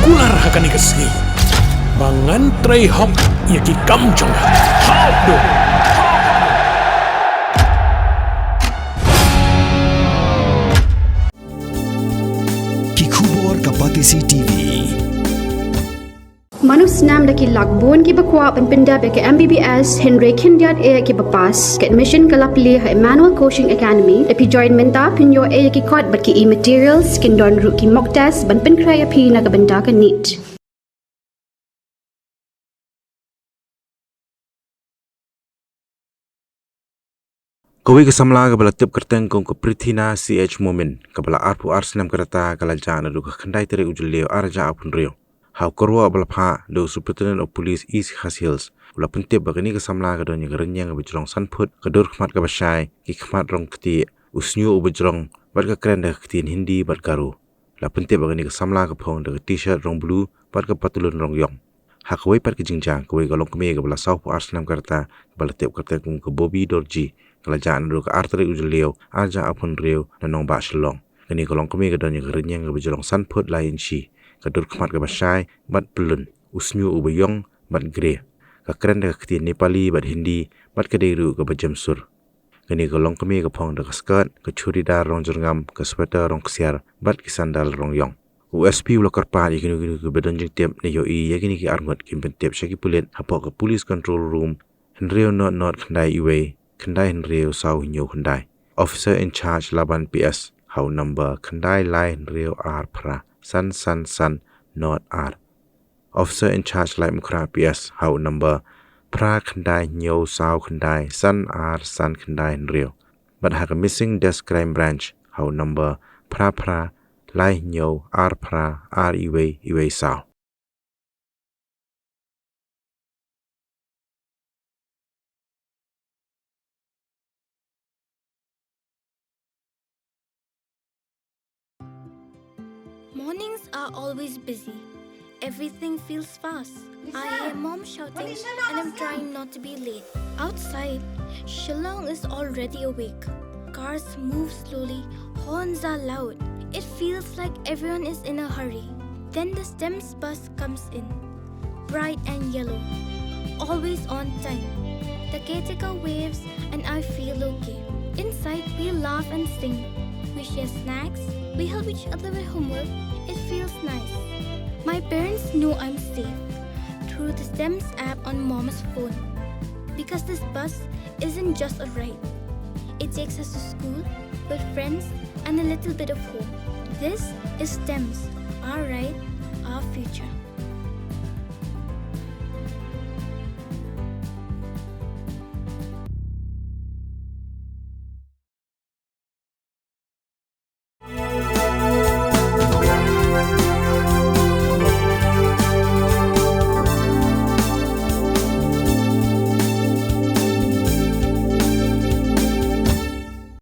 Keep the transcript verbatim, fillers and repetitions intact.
Kular ha kane ka sngi ba ngan trei hok ïa ki kam jong nga. Hap dum. Ki khubor ka Batesi T V. Mano snam da ki lak bun kiba kwah ban pyndep ïa ka M B B S hynrei khyndiat eh kiba pass. Ka admission ka la plie ha Emmanuel Coaching Academy. Lada phi join mynta phin ïoh eh ïa ki kot bad ki e-materials, kin don ruh ki mock test ban pynkhreh ïa phi na ka bynta ka NEET. Kawei ka samla kaba la tip kyrteng kum ka Prithina C H Momin, kaba la arphew ar snem ka rta, ka la jah naduh ka khyndai tarik u Jylliew ar hajar arphew hynriew. Ha u kyrwoh ba la phah da u Superintendent of Police East Khasi Hills, u la pyntip ba kane ka samla ka don ïa ka rynïeng kaba jrong san phut, ka dur khmat kaba shai, ki khmat rong ktieh, u shñiuh uba jrong, bad ka kren da ka ktien Hindi bad Garo. La pyntip ba kane ka samla ka phong da ka T-shirt rong blue bad ka patlun rong ïong. Ha kawei pat ka jingjia, kawei ka longkmie kaba la sawphew ar snem ka rta, kaba la tip kyrteng kum ka Bobby Dorji, ka la jah naduh ka ar tarik u Jylliew ar hajar arphew hynriew na nongbah Shillong. Kane ka longkmie ka don ïa ka rynïeng kaba jrong san phut lai inshi, ka dur khmat kaba shai bad pyllun, u shñiuh uba ïong bad grey. Ka kren da ka ktien Nepali bad Hindi bad ka dei ruh kaba jem sur. Kane ka longkmie ka phong da ka skirt, ka churidar rong jyrngam, ka sweater rong ksiar bad ki sandal rong ïong. U S P u la kyrpad ïa kino kino kiba don jingtip ne ïohi ïa kine ki arngut, kin pyntip sha ki pulit hapoh ka Police Control Room hynriew nod nod khyndai uwei khyndai hynriew saw hynñiew khyndai. Officer in Charge Laban P S ha u number khyndai lai hynriew ar phra san san san nod ar. Officer in Charge Laitumkhrah P S ha u number phra khyndai hynñiew saw khyndai san ar san khyndai hynriew. Bad ha ka Missing Desk Crime Branch ha u number phra phra lai hynñiew ar phra ar iwei iwei saw. Mornings are always busy. Everything feels fast. I hear mom shouting and I'm trying not to be late. Outside, Shillong is already awake. Cars move slowly, horns are loud. It feels like everyone is in a hurry. Then the STEMS bus comes in, bright and yellow, always on time. The caretaker waves and I feel okay. Inside, we laugh and sing. We share snacks. We help each other with homework. It feels nice. My parents know I'm safe through the STEMS app on mom's phone because this bus isn't just a ride. It takes us to school, with friends, and a little bit of home. This is STEMS, our ride, our future.